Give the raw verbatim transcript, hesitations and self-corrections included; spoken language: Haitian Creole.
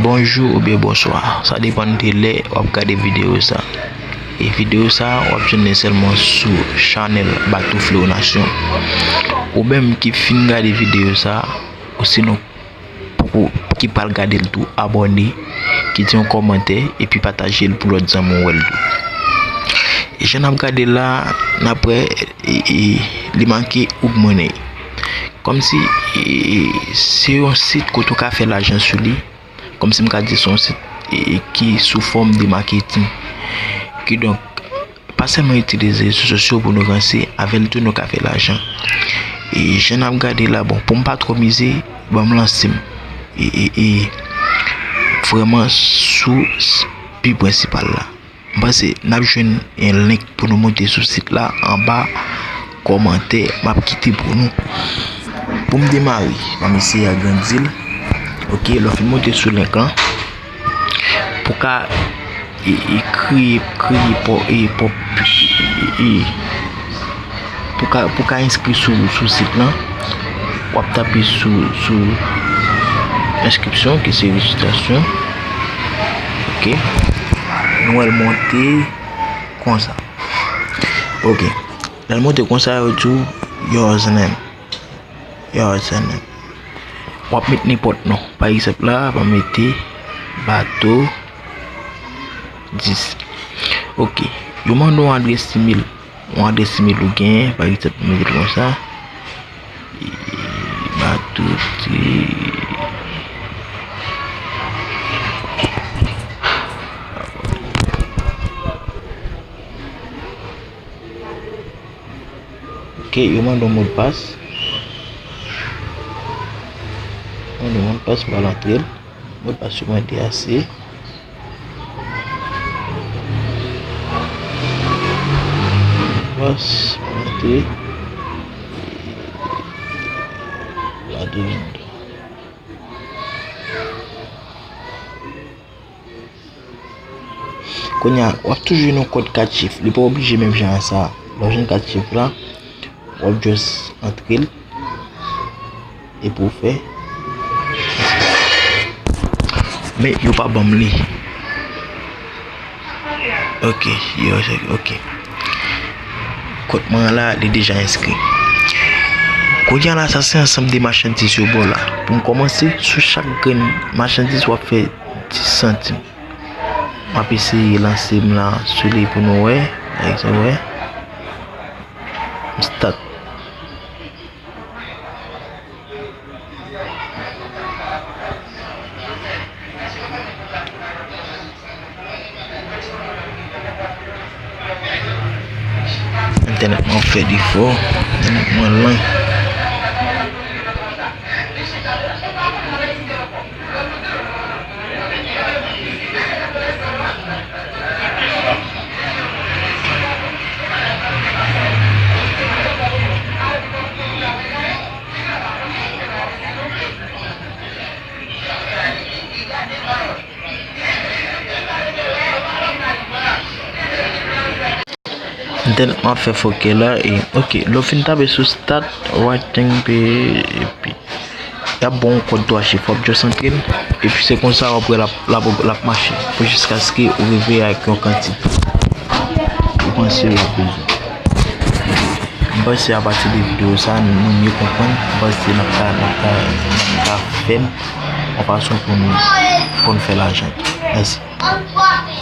Bonjou oubyen bonswa, sa depann de lè w ap gade videyo sa. E videyo sa, w ap jwenn li sèlman sou chanèl Bato Flewo Nasyon. Ou menm ki fin gade videyo sa, osinon poko, ki pral gade l tou, abòne, kite yon kòmantè, epi pataje l pou lòt zanmi w wè l tou. E jan n ap gade la, n ap wè, e, e, li make Ug Money. Kòmsi, e, e, se yon sit kote w ka fè lajan sou li. Kòmsi m ka di se yon sit, e, e, ki sou fòm de maketing. Kidonk, pa sèlman itilize rezo sosyo pou nou ranse, avè l tou nou ka fè lajan. E jan n ap gade la, bon, pou m pa twò mize, ban m lanse m. E, e, e, vrèman sou s-, bi prensipal la. M panse n ap jwenn yon link pou nou monte sou sit la anba kòmantè m ap kite pou nou. Pou m demare, ban m eseye agrandi l. Ok, lè w fin monte sou link lan, pou ka e, e, kreye, kreye pò, e, pò, e, e, pou ka, pou ka enskri sou, sou sit lan, w ap tape sou, sou enskripsyon, ki se rejistrasyon. Ok. Nou wè l monte konsa. Ok. Lè l monte konsa, yo di w username. Username. W ap met nenpòt non. Pa egzanp la, m ap mete Bato dis. Ok. Yo mande w adrès imèl. Yon adrès imèl ou genyen, pa egzanp, mete l konsa. Bato dis. Ok, yo mande yon modpas. Mande yon modpas, m pral antre l. Modpas yo mande a se. Modpas, antre. Antre. Kounye a, w ap toujou jwenn yon kòd kat chif. Li pa oblije menm jan a sa. Lè w jwenn kat chif la, w ap just antre l. Epi w fè. Men yo pa ban m li. Ok, yo, ok. Kont mwen an la, li deja enskri. Kounye a la, sa se ansanm de machandiz yo ba w la. Pou m kòmanse, sou chak grenn machandiz, w ap fè dis santim. M ap eseye lanse m la sou li pou nou wè. Like sa, wè. M start. Entènèt mwen ap fè defo. Entènèt mwen lan. Entènèt mwen ap fè fòkè la. E, ok, lè w fin tape sou start writing, epi y ap ba w yon kòd twa chif, w ap just antre l, epi se konsa w ap wè l ap, l ap, l ap mache, pou jiskaske ou rive ak yon kantite ou panse w ap bezwen. M panse apati de videyo sa, nou, nou mye konprann. M panse n ap ka, n ap ka, n ap ka fè l yon fason pou nou, pou n fè lajan. Mèsi.